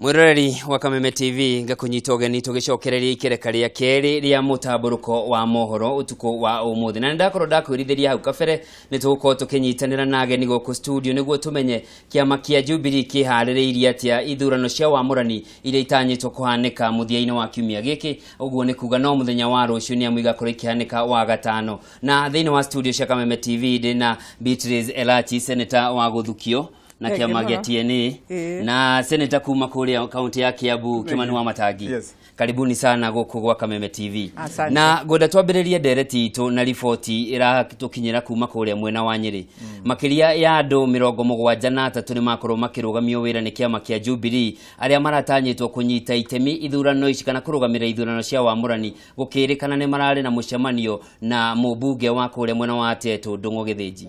Mwiroreri wa Kameme TV, ngakunyita ũgeni tũgĩcokereria ikereka rĩa kerĩ rĩa mũtambũrũko wa mohoro ũtukũ wa ũmũthĩ. Na nĩndakorwo ndakwĩrithĩria hau kabere nĩ tũgũkorwo tũkĩnyitanĩra na ageni gũkũ studio nĩguo tũmenye kĩama kĩa Jubilee kĩharĩrĩirie atĩa ithurano cia wamũrani iria itanyĩtwo kũhanĩka mũthia-inĩ wa kiumia gĩkĩ. Ũguo nĩ kuga no mũthenya wa rũciũ, nĩ amu igakorwo ikĩhanĩka wa gatano. Na thĩinĩ wa studio cia Kameme TV ndĩ na Beatrice Elachi, senator wa gũthukio na Thengiũ kĩama gĩa mũno. TNA, na senator kuma kũrĩa kaunti ya Kiambu, Kimani wa Matangi. Yes. Karibuni sana gũkũ gwa Kameme TV. Asante. Na ngwenda twambĩrĩrie ndereti itũ na riboti ĩratũkinyĩra kuma kũrĩa mwena wa Nyĩrĩ. Makĩria ya andũ 73 nĩ makorwo makĩrũgamio wĩra nĩ kĩama kĩa Jubilee, arĩa maratanyĩtwo kũnyita itemi ithurano ici kana kũrũgamĩrĩra ithurano cia wamũrani, gũkĩrĩkana nĩ mararĩ na mũcemanio na mũmbunge wa kũrĩa mwena wa Tetu, Ndung'u Gĩthĩnji.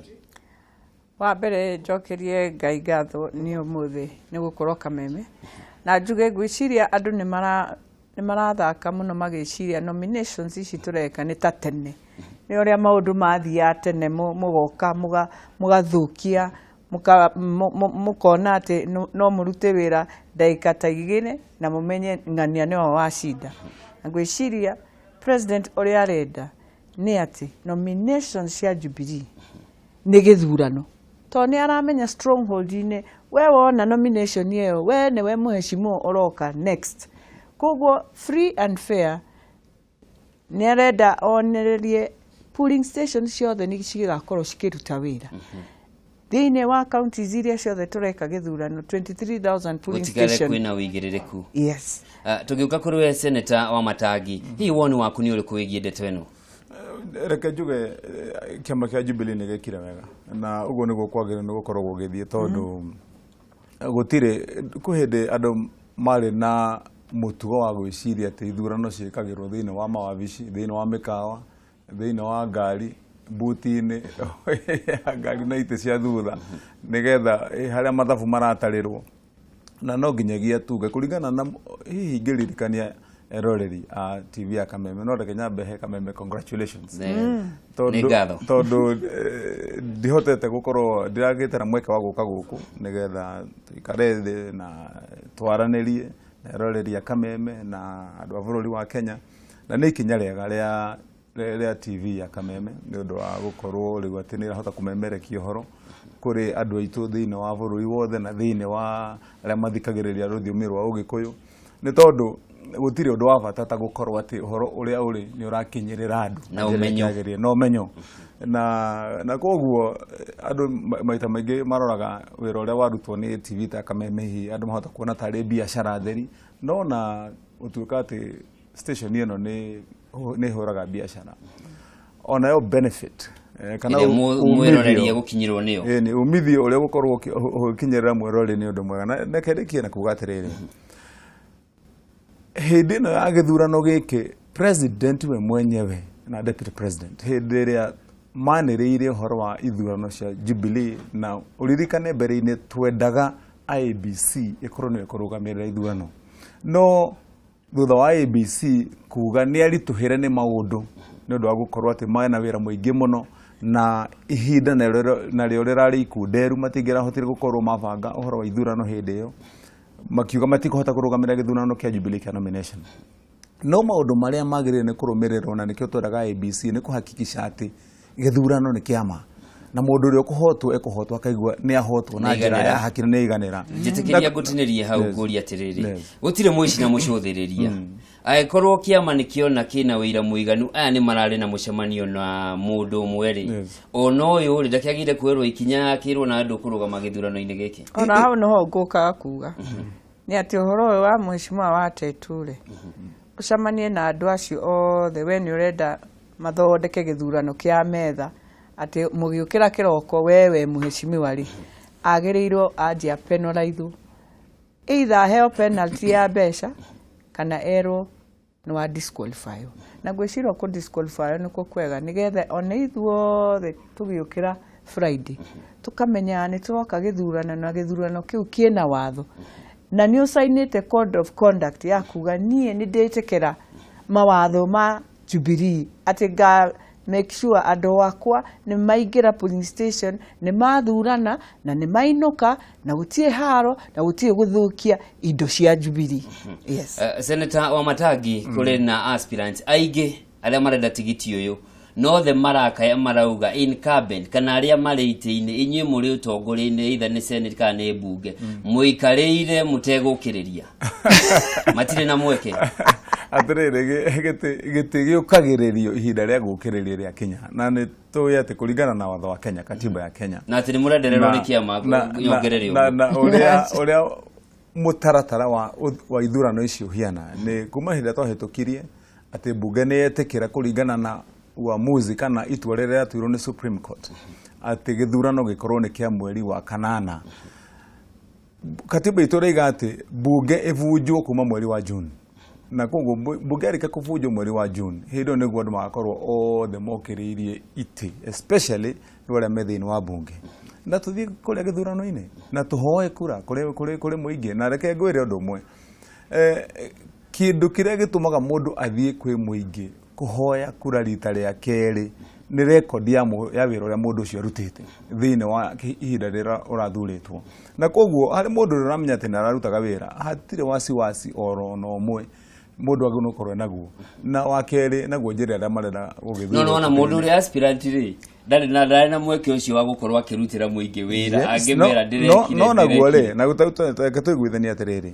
Wa mbere njokerie Ngai ngatho nĩ ũmũthĩ nĩ gũkorwo Kameme, na njuge ngwĩciria andũ nĩ marathaka mũno magĩciria nominations ici tũreka nĩ ta tene, nĩ ũrĩa maũndũ mathiaga tene, mũgoka mũgathũkia, mũkona atĩ no mũrute wĩra ndagĩka ta 2 na mũmenye ng'ania nĩwe wacinda. Na ngwĩciria president ũrĩa arenda nĩ atĩ nominations cia Jubilee nĩ gĩthurano, tondũ nĩ aramenya stronghold-inĩ, we wona nomination ĩyo, we nĩwe mũheshimiwa ũroka next. Koguo free and fair, nĩ arenda onererie polling station ciothe nĩ cigakorwo cikĩruta wĩra thĩinĩ wa counties iria ciothe tũreka gĩthurano, 23,000 polling gũtigare station. Kwĩna ũigĩrĩrĩku. Yes. Tũgĩũka kũrĩ we, senator wa Matangi, hihi woni waku nĩ ũrĩkũ wĩgiĩ ndeto ĩno? Reke njuge kĩama kĩa Jubilee nĩ gĩkire wega, na ũguo nĩguo kwagĩrĩire nĩ gũkorwo gũgĩthiĩ, tondũ gũtirĩ kwĩ hĩndĩ andũ marĩ na mũtugo wa gwĩciria atĩ ithurano ciĩkagĩrwo thĩinĩ wa mawabici, thĩinĩ wa mĩkawa, thĩinĩ wa ngari, mbuti-inĩ ya ngari na itĩ cia thutha, nĩgetha harĩa mathabu maratarĩrwo. Na no nginyagia tuge kũringana na hihi ngĩririkania eroreri a TV ya Kameme, no reke nyambe he Kameme congratulations. Nĩ ngatho. Tondũ ndihotete gũkorwo ndiragĩte na mweke wa gũka gũkũ nĩgetha tũikare thĩ na twaranĩrie na eroreri a Kameme na andũ a bũrũri wa Kenya. Na nĩ ikinya rĩega rĩa TV ya Kameme nĩ ũndũ wa gũkorwo rĩu atĩ nĩ ĩrahota kũmemerekia ũhoro kũrĩ andũ aitũ thĩinĩ wa bũrũri wothe na thĩinĩ wa arĩa mathikagĩrĩria rũthiomi rwa Ũgĩkũyũ, nĩ tondũ gũtirĩ ũndũ wa bata ta gũkorwo atĩ ũhoro ũrĩa ũrĩ nĩ ũrakinyĩrĩra andũ na njĩra ũmenyo. ĩrĩa yagĩrĩire, na ũmenyo. Na koguo andũ maita maingĩ maroraga wĩra ũrĩa warutwo nĩ TV ta Kameme, hihi andũ mahota kuona tarĩ biacara theri, no na gũtuĩka atĩ station ĩno nĩ ĩhũraga biacara onayo benefit kana ĩrĩa mwĩroreri umithio. Egũkinyĩrwo nĩyo. Ĩĩ, nĩ umithio ũrĩa ũgũkorwo ũgĩkinyĩrĩra mwĩroreri nĩ ũndũ mwega. Na reke ndĩkie na kuga atĩrĩrĩ, hĩndĩ ĩno ya gĩthurano gĩkĩ, president we mwenyewe na deputy president, hĩndĩ ĩrĩa manĩrĩire ũhoro wa ithurano cia Jubilee, na ũririkane mbere-inĩ twendaga IEBC ĩkorwo nĩyo ĩkũrũgamĩrĩra ithurano, no thutha wa IEBC kuga nĩ aritũhĩre nĩ maũndũ nĩ ũndũ wa gũkorwo atĩ mena wĩra mũingĩ mũno na ihinda narĩo rĩrarĩ ikunderu, matingĩrahotire gũkorwo mabanga ũhoro wa ithurano hĩndĩ ĩyo, makiuga matikũhota kũrũgamĩrĩra gĩthurano kĩa Jubilee kĩa nomination. No maũndũ marĩa magĩrĩire nĩ kũrũmĩrĩrwo, na nĩkĩo twendaga IEBC, nĩ kũhakikisha atĩ gĩthurano nĩ kĩama na mũndũ ũrĩa ũkũhotwo ekũhotwo akaigua nĩ ahotwo na njĩra Nĩaiganĩra. ya haki na nĩ aiganĩra. Njĩtĩkĩria ngũtinĩrie hau. Ngũria atĩrĩrĩ, gũtirĩ mũici na mũcũthĩrĩria. Angĩkorwo kĩama nĩ kĩona kĩna wĩira mũiganu aya nĩ mararĩ na mũcemanio na mũndũ ũmwe rĩ, ona ũyũ rĩ, ndakĩagĩrĩire kuoerwo ikinya akĩrwo na andũ kũrũgama gĩthurano-inĩ gĩkĩ? Ona hau noho ngũkaga kuga nĩ atĩ ũhoro ũyũ wa mheshimiwa wa Tetu rĩ, ũcemanie na andũ acio othe, we nĩ ũrenda mathondeke gĩthurano kĩa metha atĩ mũgĩũkĩra kĩroko, wewe mheshimiwa rĩ, agĩrĩirwo anjie penalize, either aheo penalty ya mbeca kana erwo nĩ wa disqualify. Na ngwĩciria kũ disqualify nĩkuo kwega, nĩgetha ona ithuothe tũgĩũkĩra Friday tũkamenya nĩ tũroka gĩthurano, na gĩthurano kĩu kĩna watho na nĩ ũcainĩte code of conduct ya kuga niĩ nĩ ndĩtĩkĩra mawatho ma Jubilee atĩ nga make sure andũ akwa nĩ maingĩra polling station, nĩ mathurana na nĩ mainũka, na gũtirĩ haro na gũtirĩ gũthũkia indo cia Jubilee. Yes. Senator Wamatangi, kũrĩ na aspirants aingĩ arĩa marenda tigiti ũyũ, nothe marakaya marauga incumbent kana arĩa marĩ itĩ-inĩ, inyuĩ mũrĩ ũtongoria-inĩ, either nĩ senate kana nĩ mbunge, mũikarĩire mũtegũkĩrĩria, matirĩ na mweke. Atĩrĩrĩ, gĩtĩ gĩũkagĩrĩrio ihinda rĩa gũkĩrĩria rĩakinya, na nĩ tũĩ atĩ kũringana na watho wa Kenya, katiba ya Kenya, na atĩ nĩ mũrendererwo nĩ kĩama yongerere ũguo. Na ũrĩa mũtaratara wa ithurano ici ũhiana nĩ kuma hĩndĩ ĩrĩa twahĩtũkirie atĩ mbunge nĩ yetĩkĩra kũringana na uamuzi kana itua rĩrĩa rĩatuirwo nĩ Supreme Court atĩ gĩthurano gĩkorwo nĩ kĩa mweri wa kanana. Katiba itũ ĩraiga atĩ mbunge ĩbunjwo kuma mweri wa June, na koguo mbunge yarĩkia kũbunjwo mweri wa June, hĩndĩ ĩyo nĩguo andũ magakorwo othe mokĩrĩirie itĩ, especially rĩu arĩa me thĩinĩ wa mbunge, na tũthiĩ kũrĩa gĩthurano-inĩ na tũhoe kura kũrĩ mũingĩ. Na reke ngwĩre ũndũ ũmwe, kĩndũ kĩrĩa gĩtũmaga mũndũ athiĩ kwĩ mũingĩ kũhoya kura rita rĩa kerĩ nĩ rekondi ya wĩra ũrĩa mũndũ ũcio arutĩte thĩinĩ wa ihinda rĩrĩa ũrathurĩtwo. Na koguo harĩ mũndũ ũrĩa ũramenya atĩ nĩ ararutaga wĩra, hatirĩ wasiwasi oro na ũmwe mũndũ agĩrĩirwo gũkorwo naguo. Na wa kerĩ naguo, njĩra ĩrĩa marenda gũgĩthurwo. No nĩwona mũndũ ũrĩa aspirant rĩ, ndarĩ na mweke ũcio wa gũkorwo akĩrutĩra mũingĩ wĩra. Angĩmera ndĩrekire. No naguo rĩ, ndĩrekire. Na reke tũiguithanie atĩrĩrĩ,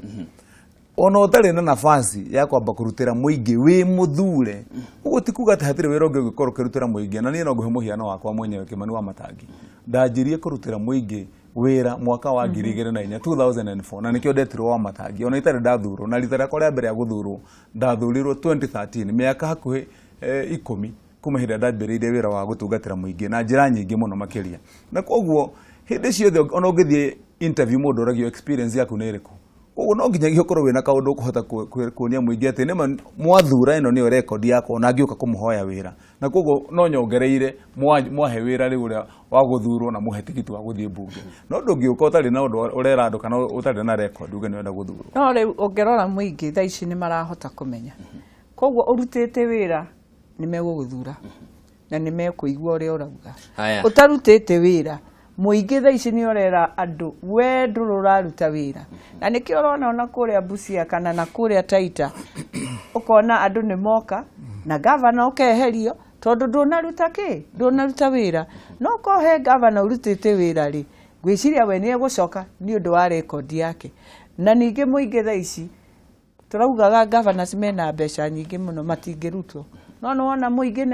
ona ũtarĩ na nafasi ya kwamba kũrutĩra mũingĩ wĩ mũthure, ũguo ti kuga atĩ hatirĩ wĩra ũngĩ ũngĩkorwo ũkĩrutĩra mũingĩ. Na niĩ no ngũhe mũhiano wakwa mwenyewe, Kĩmani wa Matangi. Ndanjirie kũrutĩra mũingĩ wĩra mwaka wa 2004, 2004, na nĩkĩo ndetirwo wa Matangi ona itarĩ ndathurwo. Na rita rĩakwa rĩa mbere ya gũthurwo, ndathurirwo 2013, mĩaka hakuhĩ 10 kuma hĩndĩ ĩrĩa ndambĩrĩirie wĩra wa gũtungatĩra mũingĩ na njĩra nyingĩ mũno makĩria. Na koguo hĩndĩ ciothe ona ũngĩthiĩ interview, mũndũ oragio experience yaku nĩ ĩrĩkũ. Koguo no nginyagia ũkorwo wĩna kaũndũ ũkũhota kuonia mũingĩ atĩ nĩma mwathura, ĩno nĩyo rekondi yakwa ona ngĩũka kũmũhoya wĩra. Na koguo no nyongereire mwahe wĩra rĩu ũrĩa wa gũthurwo na mũhe tigiti wa gũthiĩ mbunge. No ndũngĩũka ũtarĩ na ũndũ ũrera andũ kana ũtarĩ na rekondi uge nĩ ũrenda gũthurwo. No rĩu ũngĩrora mũingĩ thaa ici nĩ marahota kũmenya, koguo ũrutĩte wĩra nĩ megũgũthura na nĩ mekũigua ũrĩa ũrauga. Haya. Ũtarutĩte wĩra, mũingĩ thaa ici nĩ ũrera andũ we ndũrĩ ũraruta wĩra, na nĩkĩo ũrona ona kũrĩa Busia kana na kũrĩa Taita ũkona andũ nĩ moka na gavana ũkeherio tondũ ndũnaruta kĩ, ndũnaruta wĩra. No korwo he gavana ũrutĩte wĩra rĩ, ngwĩciria we nĩ egũcoka nĩ ũndũ wa rekondi yake. Na ningĩ mũingĩ thaa ici tũraugaga governors mena mbeca nyingĩ mũno matingĩrutwo, no nĩ wona mũingĩ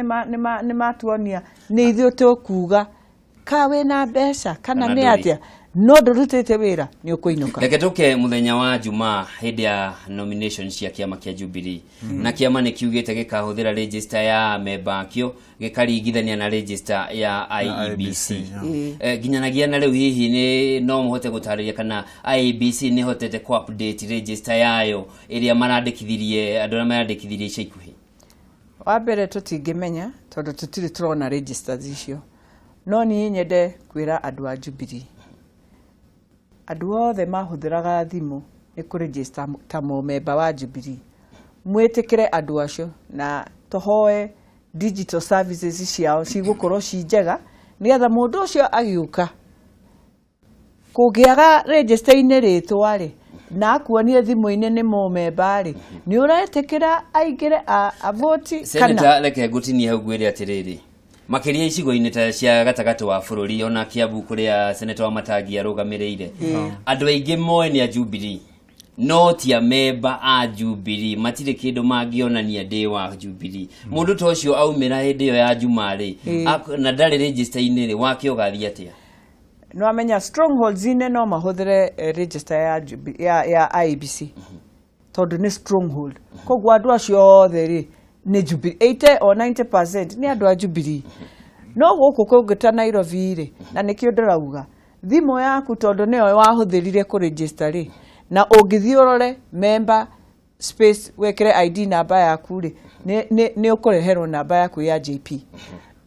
nĩ matuonia nĩ ithuĩ tũkuga ka wĩna mbeca kana kana nĩ ndũrĩ. Atĩa, no ndũrutĩte wĩra nĩ ũkũinũka. Reke tũke mũthenya wa Jumaa hĩndĩ ya nomination cia kĩama kĩa Jubilee, na kĩama nĩ kiugĩte gĩkahũthĩra register ya memba akĩo gĩkaringithania na register ya IEBC. IEBC, yeah. Nginyanagia na rĩu, hihi nĩ no mũhote gũtarĩria kana IEBC nĩ hotete ku update register yayo ĩrĩa marandĩkithirie, andũ arĩa marandĩkithirie ica ikuhĩ? Wa mbere, tũtingĩmenya tondũ tũtirĩ tũrona registers icio, no niĩ nyende kwĩra andũ a Jubilee, andũ othe mahũthĩraga thimũ nĩ kũregister ta mũmemba wa Jubilee, mwĩtĩkĩre andũ acio na tũhoe digital services ciao cigũkorwo ci njega, nĩgetha mũndũ ũcio agĩũka kũngĩaga register-inĩ rĩtwa rĩ, na akuonie thimũ-inĩ nĩ mũmemba rĩ, nĩ ũretĩkĩra aingĩre avoti kana? Senator, reke ngũtinie hau ngwĩre atĩrĩrĩ, makĩria icigo-inĩ ta cia gatagatĩ wa bũrũri, ona Kiambu kũrĩa Senator wa Matangi arũgamĩrĩire, andũ aingĩ moĩ nĩ a Jubilee no ti amemba a Jubilee, matirĩ kĩndũ mangĩonania ndĩ wa Jubilee. Mũndũ ta ũcio aumĩra hĩndĩ ĩyo ya Juma rĩ, na ndarĩ register-inĩ rĩ, wake ũgathiĩ atĩa? Nĩ wamenya strongholds-inĩ no mahũthĩre register ya IEBC tondũ nĩ stronghold, koguo andũ acio othe rĩ nĩ Jubilee, 80 or 90% nĩ andũ a Jubilee. No gũkũ kũngĩ ta Nairobi rĩ, na nĩkĩo ndĩrauga thimũ yaku tondũ nĩyo wahũthĩrire kũregister rĩ, na ũngĩthiĩ ũrore member space wekĩre ID namba yaku rĩ, nĩ ũkũreherwo namba yaku ya JP.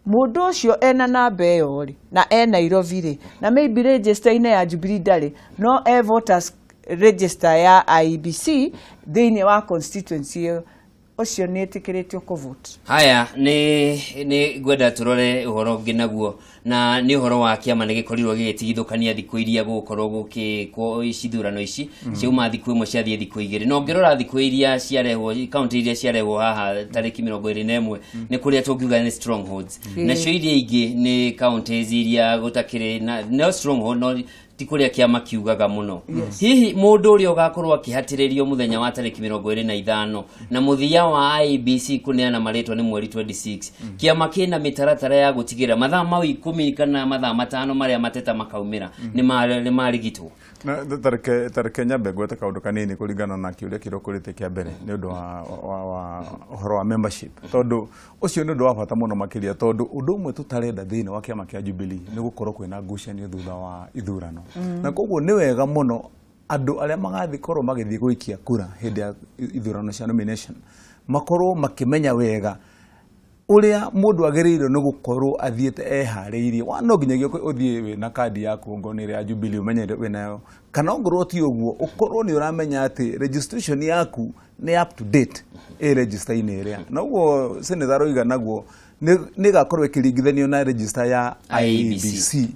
Mũndũ ũcio ena namba ĩyo rĩ, na e Nairobi rĩ, na maybe register-inĩ ya Jubilee ndarĩ, no e voters register ya IEBC thĩinĩ wa constituency ĩyo. Ũcio nĩ etĩkĩrĩtio kũvote. Haya, nĩ ngwenda tũrore ũhoro ũngĩ naguo, na nĩ ũhoro wa kĩama nĩ gĩkorirwo gĩgĩtigithũkania thikũ iria gũgũkorwo gũgĩkwo ithurano ici. Ciauma thikũ ĩmwe, ciathiĩ thikũ 2. Na ũngĩrora thikũ iria ciarehwo, kaunti iria ciarehwo haha tarĩki 21, nĩ kũrĩa tũngiuga nĩ strongholds, nacio iria ingĩ nĩ counties iria gũtakĩrĩ na no stronghold, no ti kũrĩa kĩama kiugaga mũno. Hihi mũndũ ũrĩa ũgakorwo akĩhatĩrĩrio mũthenya wa tarĩki 25, na mũthia wa IEBC kũneana marĩtwa nĩ mweri 26, kĩama kĩna mĩtaratara ya gũtigĩrĩra mathaa mau 10 kana mathaa 5 marĩa mateta makaumĩra nĩ marigitwo? Na tareke nyambe ngwete kaũndũ kanini kũringana na kĩũria kĩrĩa ũkũrĩtie kĩa mbere nĩ ũndũ wa ũhoro wa membership, tondũ ũcio nĩ ũndũ wa bata mũno makĩria, tondũ ũndũ ũmwe tũtarenda thĩinĩ wa kĩama kĩa Jubilee nĩ gũkorwo kwĩna ngucanio thutha wa ithurano. Na koguo nĩ wega mũno andũ arĩa magathiĩ korwo magĩthiĩ gũikia kura hĩndĩ ya ithurano cia nomination makorwo makĩmenya wega ũrĩa mũndũ agĩrĩirwo nĩ gũkorwo athiĩte eharĩirie. Wa no nginyagia ũthiĩ wĩna kandi yaku ngo nĩ ĩrĩa ya Jubilee, ũmenye wĩnayo, kana ongorwo ti ũguo ũkorwo nĩ ũramenya atĩ registration yaku nĩ up to date ĩ register-inĩ ĩrĩa. Na ũguo senator aroiga naguo nĩ ĩgakorwo ĩkĩringithanio na register ya IEBC.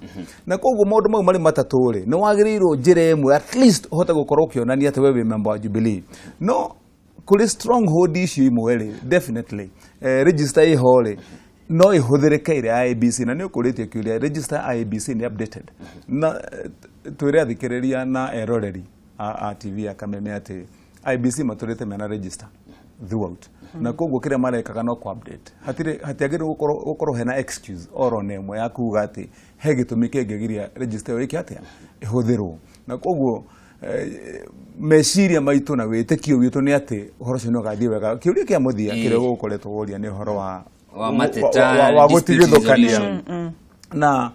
Na koguo maũndũ mau marĩ matatũ rĩ, nĩ wagĩrĩirwo njĩra ĩmwe at least ũhote gũkorwo ũkĩonania atĩ we wĩ member wa Jubilee. No kũrĩ stronghold icio imwe rĩ, definitely register ĩho rĩ, no ĩhũthĩrĩke ĩrĩa ya IEBC. Na nĩ ũkũrĩtie kĩũria, register ya IEBC nĩ updated, na twĩre athikĩrĩria na eroreri a TV ya Kameme atĩ IEBC matũrĩte mena register throughout, na koguo kĩrĩa marekaga no ku update. Hatirĩ hatiagĩrĩirwo gũkorwo hena excuse oro na ĩmwe ya kuga atĩ he gĩtũmi kĩngĩgiria register ĩyo ĩke atĩa, ĩhũthĩrwo. Na koguo meciria maitũ na wĩtĩkio witũ nĩ atĩ ũhoro ũcio nĩ ũgathiĩ wega. Kĩũria kĩa mũthia kĩrĩa ũgũkoretwo woria nĩ ũhoro wa wa mateta, wa dispute gũtigithũkania resolution. Na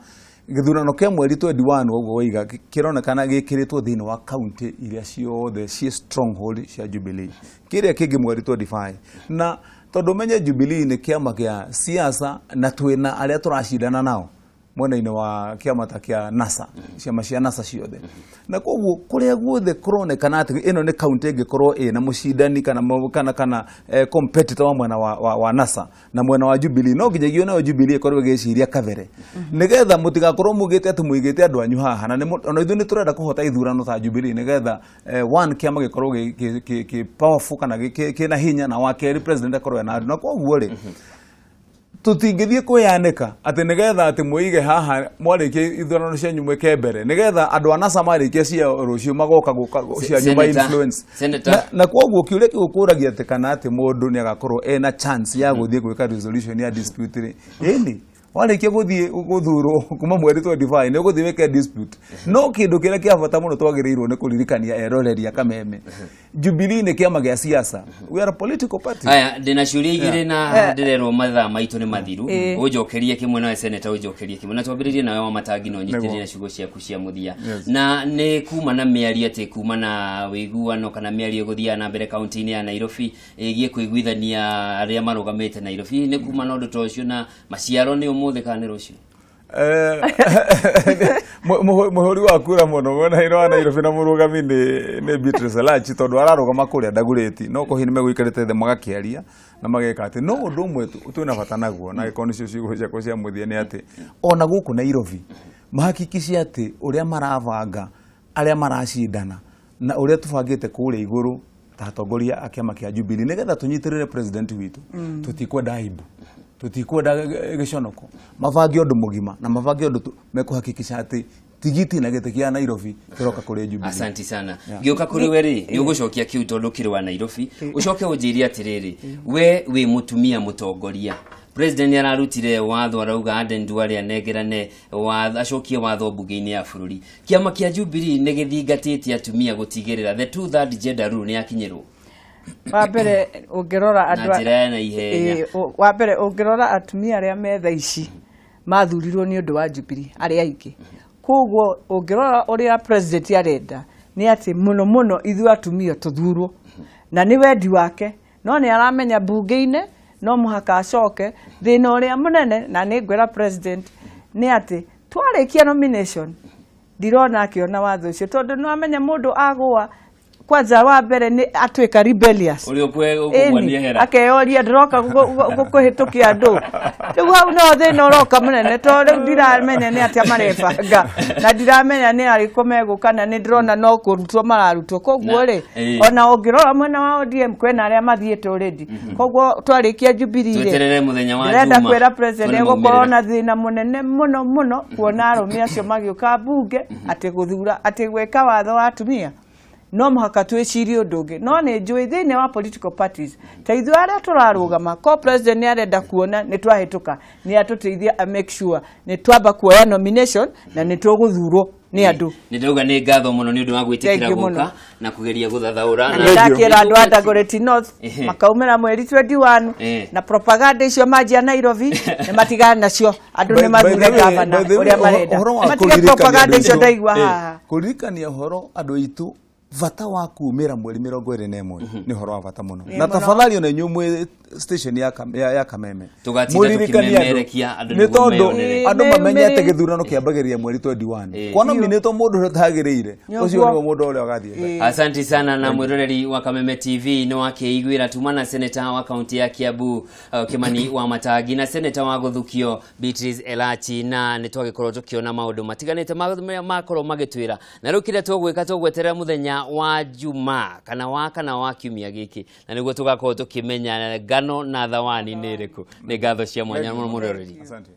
gĩthurano kĩa mweri 21, ũguo waiga, kĩronekana gĩkĩrĩtwo thĩinĩ wa kaunti iria ciothe ciĩ stronghold cia Jubilee. Kĩrĩa kĩngĩ mweri 25, na tondũ ũmenye Jubilee nĩ kĩama kĩa siasa na twĩna arĩa tũracindana nao mwena-inĩ wa kĩama ta kĩa NASA, ciama cia NASA ciothe, na koguo kũrĩa guothe kũronekana atĩ ĩno nĩ kaunti ĩngĩkorwo ĩna mũcindani kana competitor wa mwena wa NASA na mwena wa Jubilee, no nginyagia nayo Jubilee ĩkorwo ĩgĩciria kabere nĩgetha mũtigakorwo mugĩte atĩ mũigĩte andũ anyu haha. Na ona ithuĩ nĩ tũrenda kũhota ithurano ta Jubilee nĩgetha one, kĩama gĩkorwo gĩ powerful kana kĩna hinya, na wa kerĩ, president akorwo ena andũ. Na koguo rĩ, tũtingĩthiĩ kwĩyanĩka atĩ nĩgetha atĩ mwĩige haha mwarĩkia ithurano cianyu mwĩke mbere, nĩgetha andũ a NASA marĩkia ciao rũciũ magoka gũka cianyu ma influence. Senator. Na koguo kĩũria kĩu ũkũragia atĩ kana atĩ mũndũ nĩ agakorwo ena chance ya gũthiĩ gwĩka resolution ya dispute rĩ, ĩni warĩkia gũthiĩ gũthurwo kuma mweri 25 nĩ ũgũthiĩ wĩke dispute. No kĩndũ kĩrĩa kĩa bata mũno twagĩrĩirwo nĩ kũririkania eroreri a Kameme, Jubilee nĩ kĩama gĩa siasa. We are a political party. Aya, ndĩna ciũria igĩrĩ na ndĩrerwo mathaa maitũ nĩ mathiru. Ũnjokerie kĩmwe, nawe senator ũnjokerie kĩmwe, na twambĩrĩrie nawe wa Matangi na ũnyitĩrĩre na ciugo ciaku cia mũthia. Na nĩ kuma na mĩario atĩ kuma na wĩiguano kana mĩario ĩgũthiaga na mbere kaunti-inĩ ya Nairobi ĩgiĩ kũiguithania arĩa marũgamĩte Nairobi. Nĩ kuma na ũndũ ta ũcio, na maciaro nĩ ũmũthĩ kana nĩ rũciũ? Mũhũri wa kura mũno mwena-inĩ wa Nairobi na mũrũgami nĩ Beatrice Elachi, tondũ ararũgama kũrĩa Dagoretti. No kohi nĩ megũikarĩte thĩ magakĩaria na mageka atĩ no ũndũ ũmwe twĩna bata naguo, na angĩkorwo nĩcio ciugo ciakwa cia mũthia, nĩ atĩ ona gũkũ Nairobi mahakikice atĩ ũrĩa marabanga arĩa maracindana na ũrĩa tũbangĩte kũrĩa igũrũ ta atongoria a kĩama kĩa Jubilee nĩgetha tũnyitĩrĩre president witũ. Tũtikwenda aibu, tũtikwenda gĩconoko. Mabange ũndũ mũgima na mabange ũndũ mekũhakikisha atĩ tigiti na gĩtĩ kĩa Nairobi kĩroka kũrĩ Jubilee. Asanti sana. Ngĩũka kũrĩ we rĩ, nĩ ũgũcokia kiu tondũ kĩrĩ wa Nairobi. Ũcoke ũnjĩre atĩrĩrĩ, we wĩ mũtumia mũtongoria. President nĩ ararutire watho, arauga Aden Duale anengerane watho, acokie watho mbunge-inĩ ya bũrũri. Kĩama kĩa Jubilee nĩ gĩthingatĩte atumia gũtigĩrĩra the two third gender rule nĩ yakinyĩrwo? Wa mbere, ũngĩrora na andũ njĩra ya naihenya. Wa mbere, ũngĩrora atumia arĩa me thaa ici mathurirwo nĩ ũndũ wa Jubilee arĩa aingĩ. Koguo ũngĩrora ũrĩa president arenda nĩ atĩ mũno mũno ithuĩ atumia tũthurwo, na nĩ wendi wake, no nĩ aramenya mbunge-inĩ no mũhaka acoke. Thĩna ũrĩa mũnene, na nĩ ngwĩra president, nĩ atĩ twarĩkia nomination ndirona akĩona watho ũcio, tondũ nĩ wamenya mũndũ agũa. Kwanza wa mbere nĩ atuĩka rebellious. Ũrĩa ũkũgwa Ĩni, nĩehera. Akeyoria ndĩroka kũhĩtũkia andũ. Rĩu hau no thĩna ũroka mũnene, tondũ rĩu ndiramenya nĩ atĩa marebanga, na ndiramenya nĩ arĩkũ megũka, na nĩ ndĩrona no kũrutwo mararutwo. Koguo rĩ, ona ũngĩrora mwena wa ODM kwĩna arĩa mathiĩte already. Koguo twarĩkia Jubilee rĩ, Tweterere mũthenya wa ndĩrenda Juma, kwĩra president tuone egũkorwo maumĩrĩra. na thĩna mũnene mũno mũno kuona arũme acio magĩũka mbunge atĩ gũthura, atĩ gwĩka watho wa atumia. No mũhaka twĩcirie ũndũ ũngĩ. No nĩ njũĩ thĩinĩ wa political parties, ta ithuĩ arĩa tũrarũgama, ko president nĩ arenda kuona nĩ twahĩtũka, nĩ atũteithia a make sure nĩ twamba kuoya nomination na nĩ tũgũthurwo nĩ andũ. Nĩ ndauga nĩ ngatho mũno nĩ ũndũ wa gwĩtĩkĩra Thank you mũno. gũka na kũgeria gũthathaũra. Na nĩ ndakĩra andũ a Dagoretti North makaumĩra mweri 21, na propaganda icio manjia Nairobi nĩ matigana nacio. Andũ nĩ mathure gavana ũrĩa marenda, matige propaganda icio ndaigua haha. Kũririkania ũhoro andũ aitũ bata wa kumĩra mweri 21 nĩ ũhoro wa bata mũno. Ĩ, Na mũno. tafadhali ona inyuĩ mwĩ station ya Kameme, Tũgatinda mũririkanie andũ. tũkĩmemerekia andũ nĩ nĩguo tondũ meyonere. andũ Ĩ, mamenye atĩ meyumĩrie. gĩthurano kĩambagĩrĩria mweri 21. Kwana nominĩtwo mũndũ ũrĩa ũtagĩrĩire, ũcio nĩwe mũndũ ũrĩa ũgathiĩ mbere. Asante sana. Na mwiroreri wa Kameme TV, nĩ wakĩiguĩra tuma na seneta wa kaunti ya Kiambu, Kimani wa Matangi, na seneta wa Gũthukio Beatrice Elachi, na nĩ twagĩkorwo tũkĩona maũndũ matiganĩte makorwo magĩtwĩra. Na rĩu kĩrĩa tũgwĩka, tũgweterera mũthenya wa Juma kana wa kana wa kiumia gĩkĩ, na nĩguo tũgakorwo tũkĩmenya ngano na thawani nĩ ĩrĩkũ. Nĩ ngatho cia mwanya mũno, mwĩroreri. Asante.